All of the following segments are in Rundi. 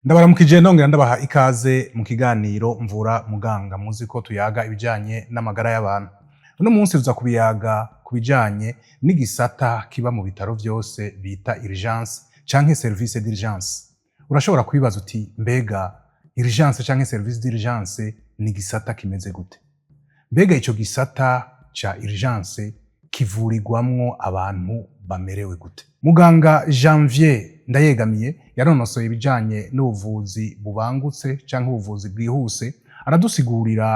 Ndabaramukije, nongera ndabaha ikaze mu kiganiro Mvura Muganga. Muzi ko tuyaga ibijanye n'amagara y'abantu. Uno munsi tuza kubiyaga ku bijanye n'igisata kiba mu bitaro vyose bita urgence canke service d'urgence. Urashobora kwibaza uti: "Mbega urgence canke service d'urgence ni igisata kimeze gute? Mbega ico gisata ca urgence kivurirwamwo abantu bamerewe gute?" Muganga Janvier Ndayegamiye yanonosoye ibijanye n'ubuvuzi bubangutse canke ubuvuzi bwihuse, aradusigurira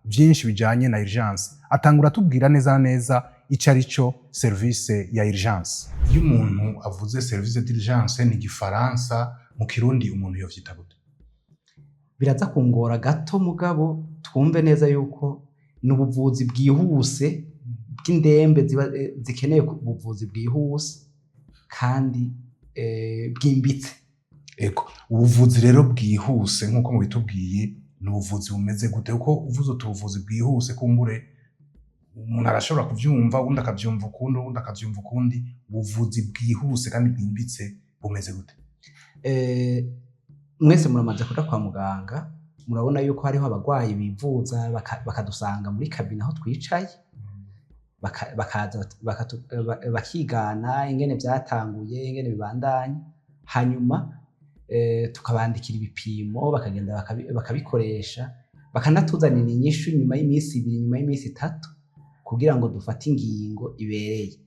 vyinshi bijanye na urgence. Atangura atubwira neza na neza ico ari cyo service ya urgence. Iyo umuntu avuze service d'urgence, ni igifaransa, mu Kirundi umuntu yovyita gute? Biraza kungora gato, mugabo twumve neza yuko ni ubuvuzi bwihuse bw'indembe ziba zikeneye ubuvuzi bwihuse kandi bwimbitse. Ego, ubuvuzi rero bwihuse, nk'uko mubitubwiye, ni ubuvuzi bumeze gute? Kuko uvuze uti ubuvuzi bwihuse, kumbure umuntu arashobora kuvyumva, uwundi akavyumva ukundi, uwundi akavyumva ukundi. Ubuvuzi bwihuse kandi bwimbitse bumeze gute? Mwese muramaze kuja kwa muganga, murabona yuko hariho abagwayi bivuza bakadusanga muri cabinet aho twicaye, bakaza bakigana ingene vyatanguye, ingene bibandanya, hanyuma tukabandikira ibipimo, bakagenda bakabikoresha, bakanatuzanira inyishu nyuma y'iminsi 2, nyuma y'iminsi 3, kugira ngo dufate ingingo ibereye.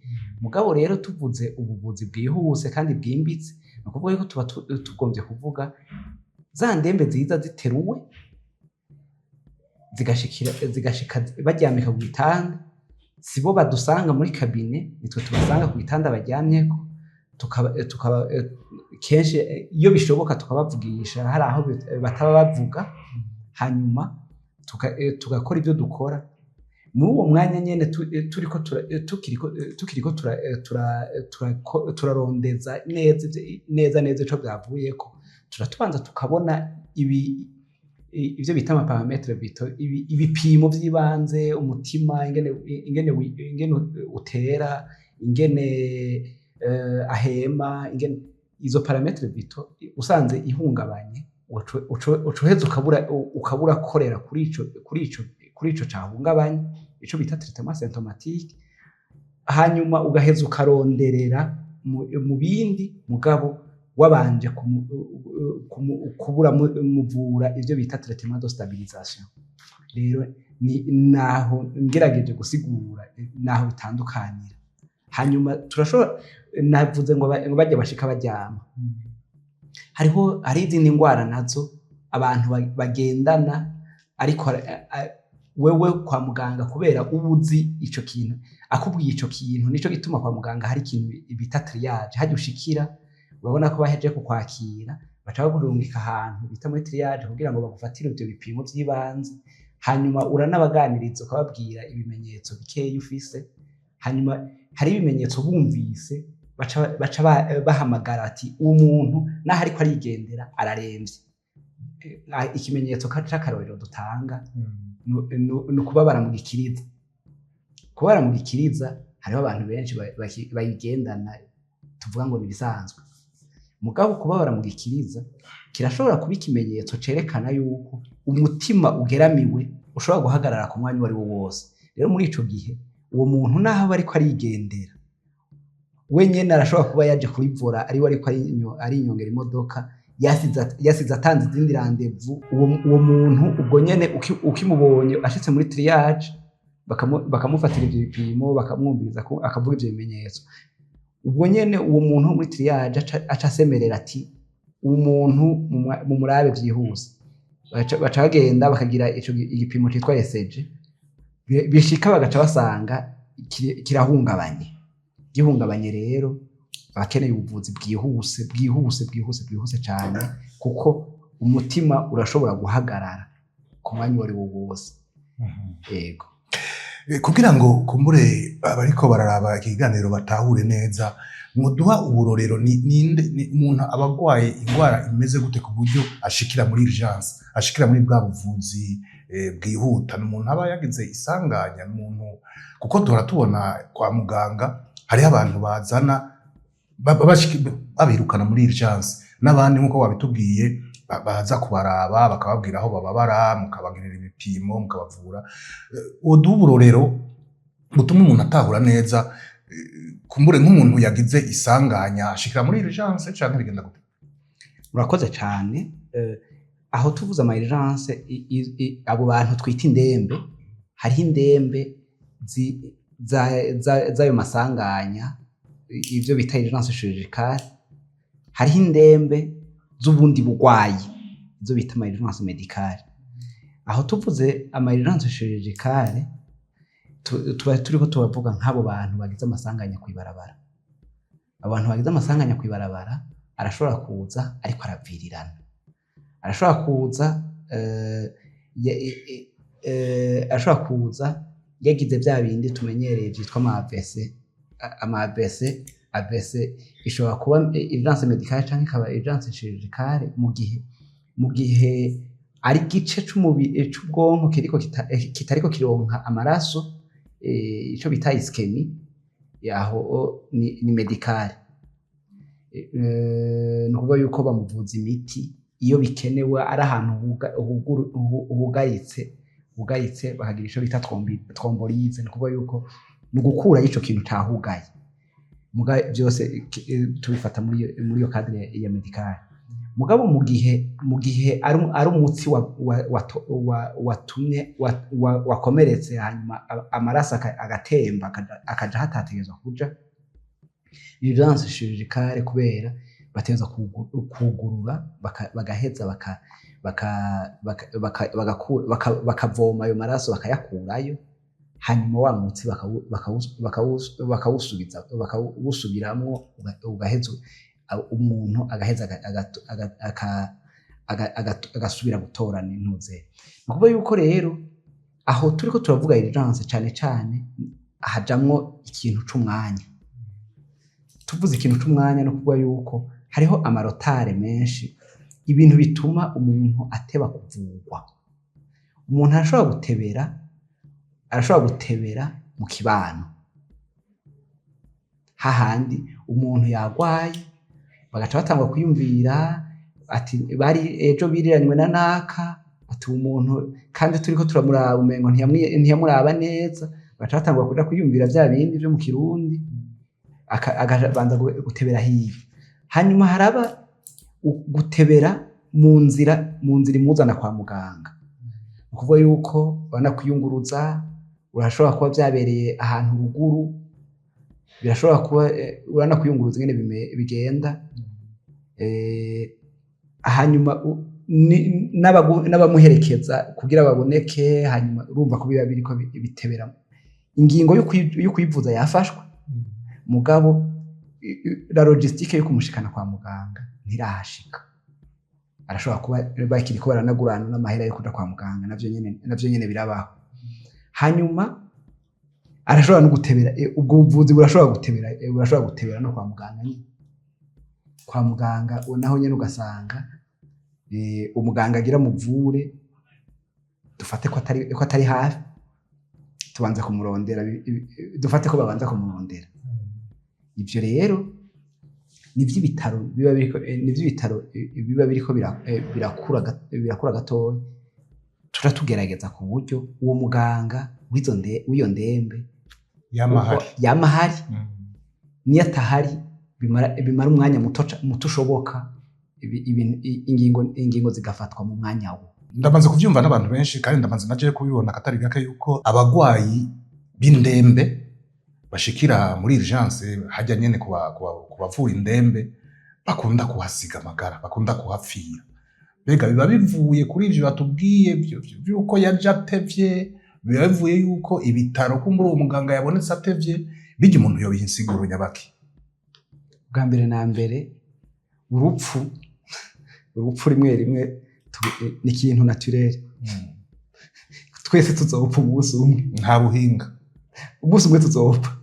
Mugabo rero tuvuze ubuvuzi bwihuse kandi bwimbitse, ni ukuvuga yuko tuba tugombye kuvuga za ndembe ziza ziteruwe, zigashika baryamika ku gitanda. Sibo badusanga muri cabinet, nitwe tubasanga ku gitanda baryamyeko, tukaba kenshi iyo bishoboka tukabavugisha, hari aho bataba bavuga, hanyuma tugakora ibyo dukora muri uwo mwanya nyene turiko turarondeza neza neza neza ico byavuyeko. Turatubanza tukabona ibyo bita ama paramètres vitaux, ibipimo vy'ibanze: umutima ingene utera, ingene ahema, ingene izo paramètres vitaux usanze ihungabanye, uca uheza ukabura korera kuri ico cahungabanye, ico bita traitement symptomatique, hanyuma ugaheza ukaronderera mu bindi, mugabo wabanje kubura muvura ivyo bita traitement de stabilisation. Rero ni naho ngerageje gusigura naho bitandukanira. Hanyuma turashobora, navuze ngo ngo bajya bashika baryama, hari izindi ndwara nazo abantu bagendana, ariko wewe kwa muganga kubera uba uzi ico kintu, akubwiye ico kintu, nico gituma kwa muganga hari ikintu bita triage. Hajya ushikira, urabona ko baheje kukwakira, baca bakurungika ahantu bita muri triage kugira ngo bagufatire ivyo bipimo vy'ibanze. Hanyuma uranabaganiriza, ukababwira ibimenyetso bikeya ufise. Hanyuma hari ibimenyetso bumvise baca bahamagara ati: "Uwo muntu naho ariko arigendera araremvye." Ikimenyetso c'akarorero dutanga ni ukubabara mu gikiriza. Kubabara mu gikiriza, hariho abantu benshi bayigendana, tuvuga ngo ni ibisanzwe. Mugabo kubabara mu gikiriza kirashobora kuba ikimenyetso cerekana yuko umutima ugeramiwe, ushobora guhagarara ku mwanya uwo ari wo wose. Rero muri ico gihe uwo muntu naho aba ariko arigendera wenyene, arashobora kuba yaje kuri volant, ariwe ariko arinyongera imodoka, yasize atanze izindi rendez-vous. Uwo muntu ubwo nyene ukimubonye ashitse muri triage, bakamufatira ivyo bipimo, bakamwumviriza, akavuga ivyo bimenyetso, ubwo nyene uwo muntu wo muri triage aca asemerera ati: "Uwo muntu mumurabe vyihuse." Baca bagenda bakagira ico igipimo citwa ECG. Bishika bagaca basanga kirahungabanye. Gihungabanye rero, abakeneye ubuvuzi bwihuse, bwihuse, bwihuse, bwihuse cyane, kuko umutima urashobora guhagarara ku mwanya uwo ari wo wose. Yego. Kugira ngo kumbure abariko bararaba ikiganiro batahure neza, muduha uburorero. Ni ninde, ni umuntu aba agwaye ingwara imeze gute ku buryo ashikira muri urgence, ashikira muri bwa buvuzi bwihuta? Ni umuntu aba yagize isanganya? Ni umuntu, kuko duhora tubona kwa muganga hariho abantu bazana babirukana muri urgence, n'abandi nk'uko wabitubwiye. Baza kubaraba, bakababwira aho bababara, mukabagirira ibipimo, mukabavura. Woduha uburorero butuma umuntu atahura neza, kumbure nk'umuntu yagize isanganya ashikira muri urgence canke bigenda gute? Urakoze cyane. Aho tuvuze ama urgence, abo bantu twita indembe, hariho indembe z'ayo masanganya, ivyo bita urgence chirurgicale, hariho indembe z'ubundi bugwayi, izo bita ama urgence médicale. Aho tuvuze ama urgence chirurgicale, tuba turiko turavuga nk'abo bantu bagize amasanganya kw'ibarabara. Abantu bagize amasanganya kw'ibarabara arashobora kuza ariko aravirirana, arashobora kuza arashobora kuza yagize bya bindi tumenyereye byitwa ama AVC. Ama AVC, AVC ishobora kuba urgence médicale canke ikaba urgence chirurgicale mu gihe ari igice c'umubiri, c'ubwonko kiriko kitariko kironka amaraso, ico bita ischémie. Yaho ni médicale. Ni ukuvuga yuko bamuvuza imiti iyo bikenewe, ari ahantu hugayitse, bakagira ico bita thrombolyse. Ni ukuvuga yuko ni ugukurayo ico kintu cahugaye. Muga byose tubifata muri iyo cadre ya médicale. Mugabo mu gihe ari umutsi wa, wa, wa, wa, watumye wakomeretse, hanyuma amaraso agatemba akaja hatategerezwa kuja, ni urgence chirurgicale, kubera bategerezwa kugurura, bagaheza bakavoma ayo maraso, bakayakurayo, hanyuma wa mutsi bakawusubiza, bakawusubiramwo, ugaheza umuntu agaheza agasubira gutorana intuze. Ni ukuvuga yuko rero aho turiko turavuga urgence, cane cane hajamwo ikintu c'umwanya. Tuvuze ikintu c'umwanya, no kuvuga yuko hariho ama retard menshi, ibintu bituma umuntu ateba kuvurwa. Umuntu arashobora gutebera mu kibano, hahandi umuntu yagwaye, bagaca batangwa kwiyumvira ati bari ejo biriranywe na naka, ati umuntu kandi turiko turamuraba umengo ntiyamuraba neza, bagaca batangwa kuja kwiyumvira vya bindi vyo mu Kirundi, akabanza gutebera hiyo. Hanyuma haraba gutebera mu nzira imuzana kwa muganga. Ni ukuvuga yuko banakwiyunguruza, urashobora kuba vyabereye ahantu ruguru, birashobora kuba uranakwiyunguruza ingene bigenda. Hanyuma n'abamuherekeza kugira baboneke. Hanyuma urumva ko biba biriko bitebera. Ingingo yo kwivuza yafashwe, mugabo la logistique yo kumushikana kwa muganga ntirahashika. Arashobora kuba bakiriko baranagurana n'amahera yo kuja kwa muganga, navyo nyene birabaho. Hanyuma arashobora no gutebera, ubwo buvuzi burashobora gutebera no kwa muganga nyene. Kwa muganga naho nyene ugasanga umuganga agira muvure, dufate ko atari hafi, tubanza kumurondera, dufate ko babanza kumurondera. Ivyo rero nivyo ibitaro biba biriko nivyo ibitaro biba biriko birakura gatoya. Tuja tugerageza ku buryo uwo muganga w'iyo ndembe yama ahari. Yama ahari. Niyo atahari, bimara umwanya muto ushoboka, ingingo zigafatwa mu mwanya wo. Ndamaze kuvyumva n'abantu benshi, kandi ndamaze naje kubibona akatari gake, yuko abagwayi b'indembe bashikira muri urgence hajya nyene kubavura indembe bakunda kuhasiga amagara, bakunda kuhapfira. Mbega biba bivuye kuri ivyo batubwiye vy'uko yaje atevye? Biba bivuye yuko ibitaro kumbura uwo muganga yabonetse atevye? Bijya umuntu yobiha insiguro nyabaki? Bwa mbere na mbere, urupfu rimwe rimwe ni ikintu naturel. Twese tuzopfa umunsi umwe. Nta buhinga. Umunsi umwe tuzopfa,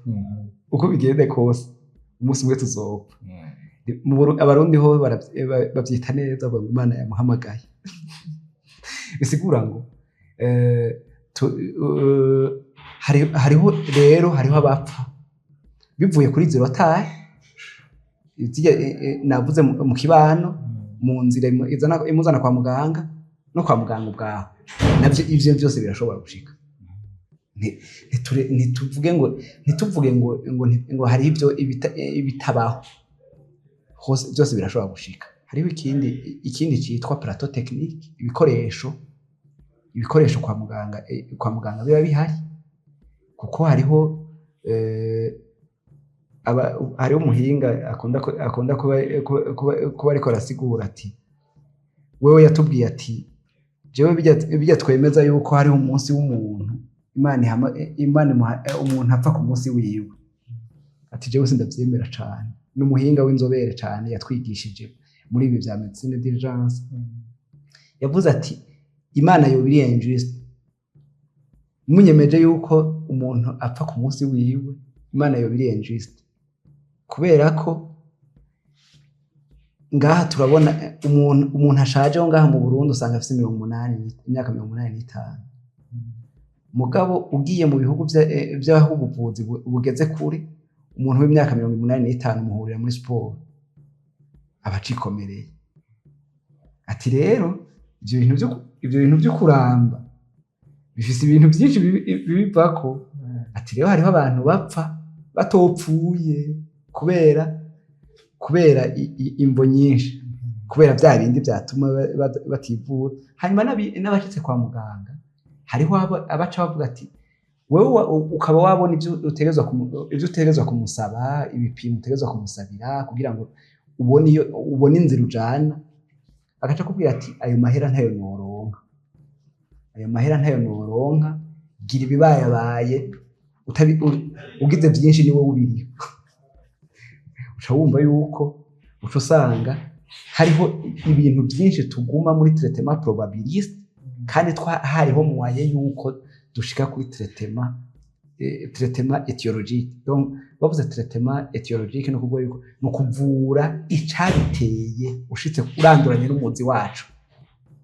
uko bigende kose umunsi umwe tuzopfa. Abarundi ho bavyita neza, bavuga Imana yamuhamagaye. Bisigura ngo hariho rero hariho abapfa bivuye kuri izo retard navuze mu kibano. Mu nzira imuzana kwa muganga no kwa muganga ubwaho, navyo ivyo byose birashobora gushika. Ntituvuge ngo hari ibyo ibitabaho hose, byose birashobora gushika. Hariho ikindi citwa plateau technique, ibikoresho kwa muganga biba bihari, kuko hariho umuhinga akunda kuba ariko arasigura ati wewe yatubwiye ati: "Jewe bijya twemeza yuko hariho umunsi w'umuntu Imana umuntu apfa ku munsi wiwe," ati: "Jewe sindavyemera cane." Ni umuhinga w'inzobere cane yatwigishije muri ibi vya médecine d'urgence. Yavuze ati: "Imana yoba iri injuste munyemeje yuko umuntu apfa ku munsi wiwe. Imana yoba iri injuste, kubera ko ngaha turabona umuntu ashaje wo ngaha mu Burundi usanga afise imyaka 85. Mugabo ugiye mu bihugu vy'aho ubuvuzi bugeze kure, umuntu w'imyaka 85 muhurira muri siporo, aba acikomereye." Ati: "Rero ivyo bintu vyo kuramba bifise ibintu vyinshi bibivako." Ati: "Rero hariho abantu bapfa batopfuye kubera imvo nyinshi, kubera vya bindi vyatuma bativura. Hanyuma n'abashitse kwa muganga, hariho abaca bavuga ati wewe ukaba wabona ivyo utegerezwa kumusaba, ibipimo utegerezwa kumusabira kugira ngo ubone inzira ujana, agaca akubwira ati: 'Ayo mahera ntayo noronka, ayo mahera ntayo noronka, gira ibibayabaye, ugize vyinshi niwe ubiriho.'" Uca wumva yuko uca usanga hariho ibintu byinshi tuguma muri traitement probabiliste, kandi hariho moyen yuko dushika kuri traitement étiologique. Donc bavuze traitement étiologique, no kuvuga yuko ni ukuvura icabiteye, ushitse uranduranye n'umuzi wacu.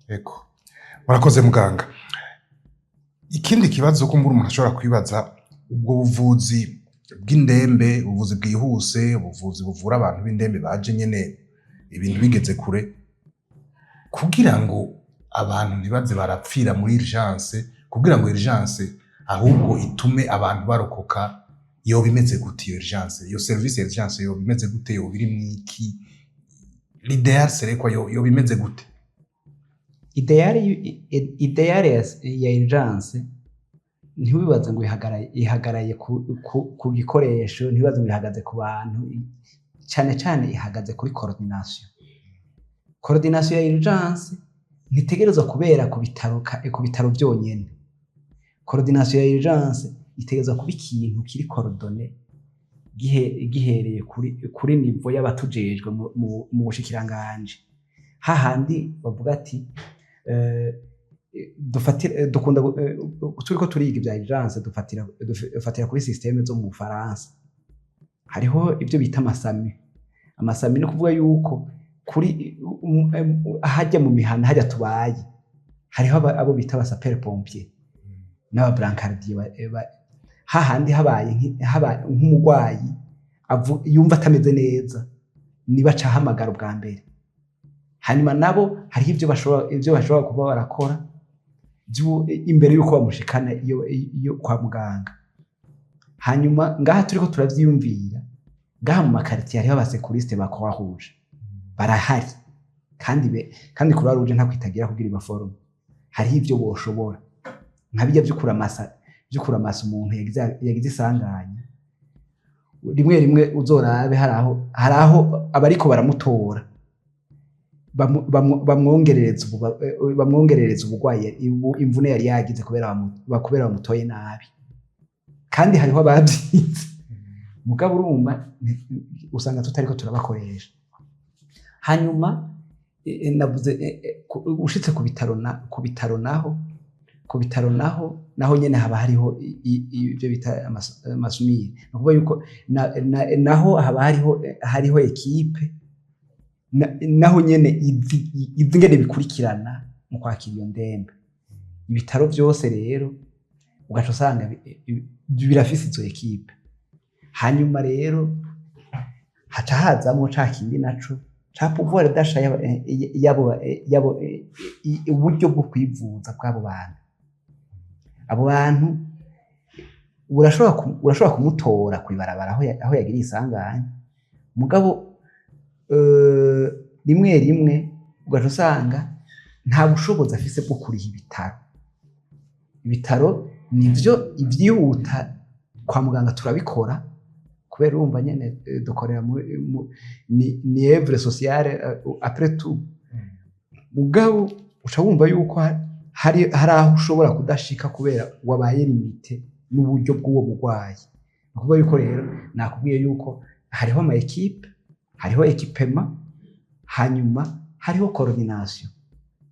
Ego, murakoze muganga. Ikindi kibazo kumbura umuntu ashobora kwibaza: ubwo buvuzi bw'indembe, ubuvuzi bwihuse, ubuvuzi buvura abantu b'indembe baje nyene ibintu bigeze kure, kugira ngo abantu ntibaze barapfira muri urgence, kugira ngo urgence ahubwo itume abantu barokoka, yoba imeze gute iyo urgence, iyo service ya urgence yoba imeze gute, yoba iri mwiki? L'idéal serait quoi? Yoba imeze gute? Idéal ya urgence, ntiwibaze ngo ihagaraye ku gikoresho, ntiwibaze ngo ihagaze ku bantu. Cyane cyane ihagaze kuri coordination. Coordination ya urgence ntitegerezwa kubera ku bitaro byonyene. Coordination ya urgence itegerezwa kuba ikintu kiri coordonné, gihereye kuri niveau y'abatujejwe mu bushikiranganji, hahandi bavuga ati dufatira, dukunda turiko turiga ibya urgence, dufatira kuri système zo mu Bufaransa. Hariho ibyo bita ama SAMU. Ama SAMU ni kuvuga yuko kuri hajya mu mihana, hajya tubaye, hariho abo bita aba sapeurs pompiers n'aba brancardiers. Hahandi habaye nk'umurwayi yumva atameze neza, niba acahamagara ubwa mbere. Hanyuma nabo hariho ibyo bashobora kuba barakora imbere y'uko bamushikana iyo kwa muganga. Hanyuma ngaha turiko turavyiyumvira, ngaha mu ma quartiers hariho aba secouristes ba Croix Rouge, barahari. Kandi Croix Rouge nta kwitagira kugira ibaforme. Hariho ivyo boshobora nka bijya vyo kuramasa umuntu yagize isanganya. Rimwe rimwe uzorabe, hari aho abariko baramutora bamwongerereza ubugwayi, imvune yari yagize kubera bamutoye nabi, kandi hariho abavyize. Mugabo urumva usanga tutariko turabakoresha. Hanyuma navuze ushitse ku bitaro naho nyene haba hariho ibyo bita ama SMUR. Ni ukuvuga yuko naho haba hariho équipe naho nyene izi ingene bikurikirana mu kwakira iyo ndembe. Ibitaro byose rero ugaca usanga birafise izo équipes. Hanyuma rero haca hazamwo ca kindi naco. Ca pouvoir d'achat yabo, uburyo bwo kwivuza bw'abo bantu. Abo bantu urashobora kumutora kw'ibarabara aho yagiriye isanganya, mugabo rimwe rimwe ugaca usanga nta bushobozi afise bwo kuriha ibitaro. Ibitaro nivyo ivyihuta kwa muganga turabikora, kubera urumva nyene dukorera ni œuvre sociale après tout. Mugabo uca wumva yuko hari aho ushobora kudashika kubera wabaye limité n'uburyo bw'uwo murwayi. Ni ukuvuga yuko rero nakubwiye yuko hariho ama équipes, hariho équipement, hanyuma hariho coordination.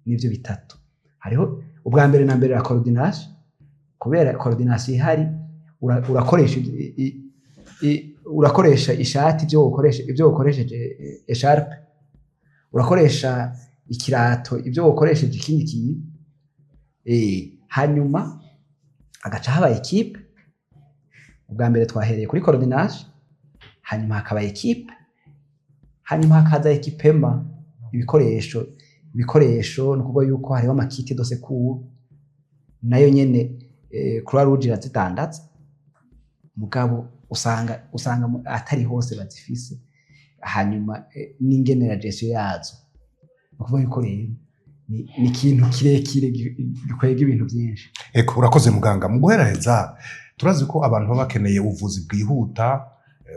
Nivyo bitatu. Hariho ubwa mbere na mbere la coordination, kubera coordination ihari urakoresha urakoresha ishati ibyo ukoresheje écharpe, urakoresha ikirato ibyo ukoresheje ikindi kintu. Hanyuma agaca haba équipe. Ubwa mbere twahereye kuri coordination, hanyuma hakaba équipe, hanyuma hakaza équipement, ibikoresho. Ibikoresho ni ukuvuga yuko hariho ama kits de secours, nayo nyene Croix Rouge irazidandaza, mugabo usanga atari hose bazifise. Hanyuma n'ingene la gestion yazo. Ni ukuvuga yuko rero ni ikintu kirekire gikwega ibintu byinshi. Eko, urakoze muganga. Mu guheraheza, turazi ko abantu baba bakeneye ubuvuzi bwihuta,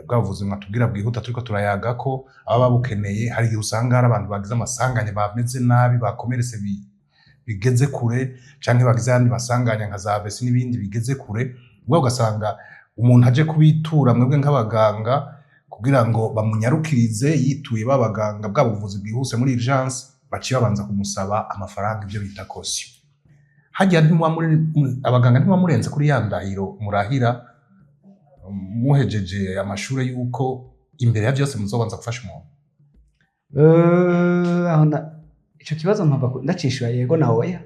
bwa buvuzi mwatubwira bwihuta turiko turayaga ko ababa babukeneye. Hari igihe usanga hari abantu bagize amasanganya, bameze nabi, bakomeretse bigeze kure, canke bagize ayandi masanganya nka za AVC n'ibindi bigeze kure. Ubwo ugasanga umuntu aje kubitura mwebwe nk'abaganga kugira ngo bamunyarukirize, yituye ba baganga bwa buvuzi bwihuse muri urgence, baciye babanza kumusaba amafaranga, ibyo bita caution. Hajya ntimuba muri abaganga, ntimuba murenze kuri ya ndahiro murahira muhejeje amashure yuko imbere ya byose muzobanza gufasha umuntu? Aho ico kibazo mpava ndacishura yego na oya.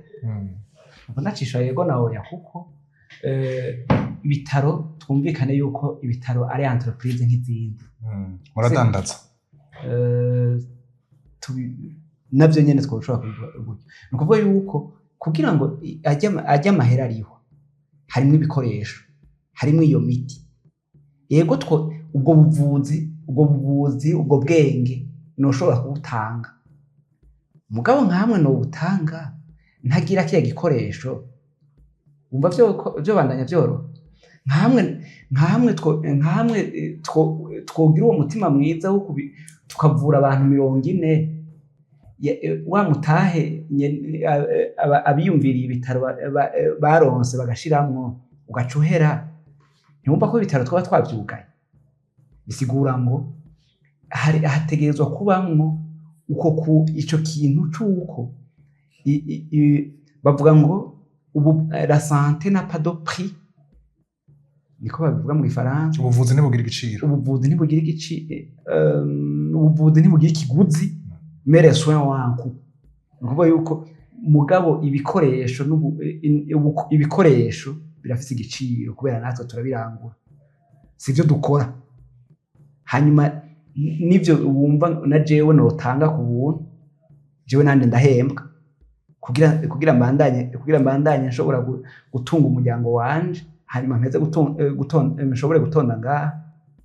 Mpava ndacishura yego na oya, kuko ibitaro, twumvikane yuko ibitaro ari entreprise nk'izindi. Muradandaza. Navyo nyene twoshobora kubivuga gutyo. Ni ukuvuga yuko kugira ngo ajye amahera ariho, harimwo ibikoresho, harimwo iyo miti, yego two ubwo buvuzi, ubwo bwenge noshobora kubutanga, mugabo nkamwe nobutanga ntagira kiriya gikoresho, wumva vyobandanya vyoroha? Nkamwe twogira uwo mutima mwiza wo tukavura abantu 40, wa mutahe abiyumviriye ibitaro baronse bagashiramwo ugaca uhera, ntiwumva ko ibitaro twaba twavyugaye? Bisigura ngo hari hategerezwa kubamwo uko ku ico kintu c'uko bavuga ngo ubu la santé n'a pas de prix, niko babivuga mu gifaransa. Ubuvuzi ntibugira igiciro. Ubuvuzi ntibugira ubuvuzi ntibugira ikiguzi, mais les soins ont un coût. Ni ukuvuga yuko mugabo ibikoresho ibikoresho birafise igiciro, kubera natwe turabirangura, sivyo dukora. Hanyuma n'ivyo wumva na jewe notanga ku buntu, jewe nanje ndahembwa kugira mbandanye nshobora gutunga umuryango wanje, hanyuma mpeze nshobore gutonda ngaha,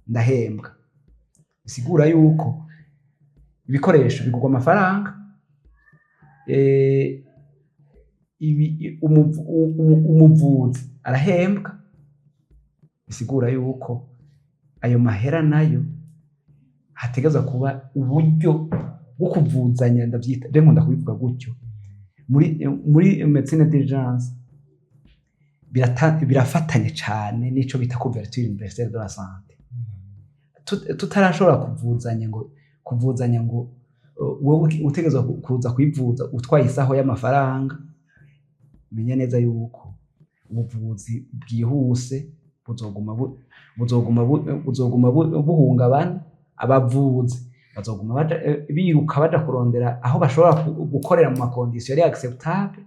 ndahembwa. Bisigura yuko ibikoresho bigurwa amafaranga, umuvuzi arahembwa. Bisigura yuko ayo mahera nayo hategerezwa kuba uburyo bwo kuvuzanya. Ndavyita, je nkunda kubivuga gutyo, muri médecine d'urgence birafatanye cane n'ico bita couverture universelle de la santé. Tutarashobora kuvuzanya ngo wowe utegerezwa kuza kwivuza utwaye isaho y'amafaranga, menya neza yuko ubuvuzi bwihuse buzoguma buhungabana. Abavuzi bazoguma biruka baja kurondera aho bashobora gukorera mu ma conditions ari acceptable.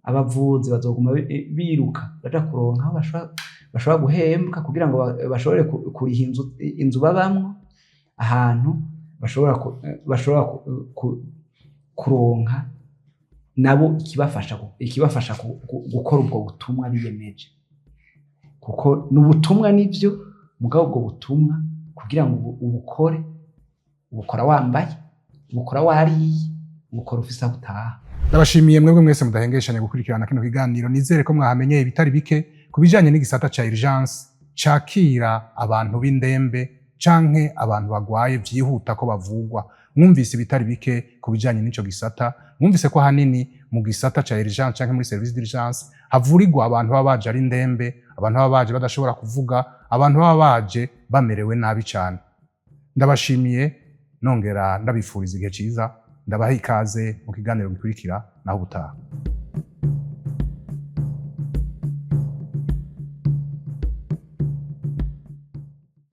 Abavuzi bazoguma biruka baja kuronka aho bashobora guhembwa kugira ngo bashobore kuriha inzu babamwo, ahantu. bashobora kuronka nabo ikibafasha gukora ubwo butumwa biyemeje, kuko ni ubutumwa nivyo. Mugabo ubwo butumwa kugira ngo ubukore, ubukora wambaye, ubukora wariye, ubukora ufise aho utaha. Ndabashimiye mwebwe mwese mudahengeshanya gukurikirana kino kiganiro. Nizere ko mwahamenyeye ibitari bike ku bijanye n'igisata ca urgence cakira abantu b'indembe canke abantu bagwaye vyihuta ko bavugwa. Mwumvise ibitari bike ku bijanye n'ico gisata. Mwumvise ko ahanini mu gisata ca urgence canke muri service d'urgence havurirwa abantu baba baje ari indembe, abantu baba baje badashobora kuvuga, abantu baba baje bamerewe nabi cane. Ndabashimiye, nongera ndabifuriza igihe ciza. Ndabaha ikaze mu kiganiro gikurikira. Naho ubutaha.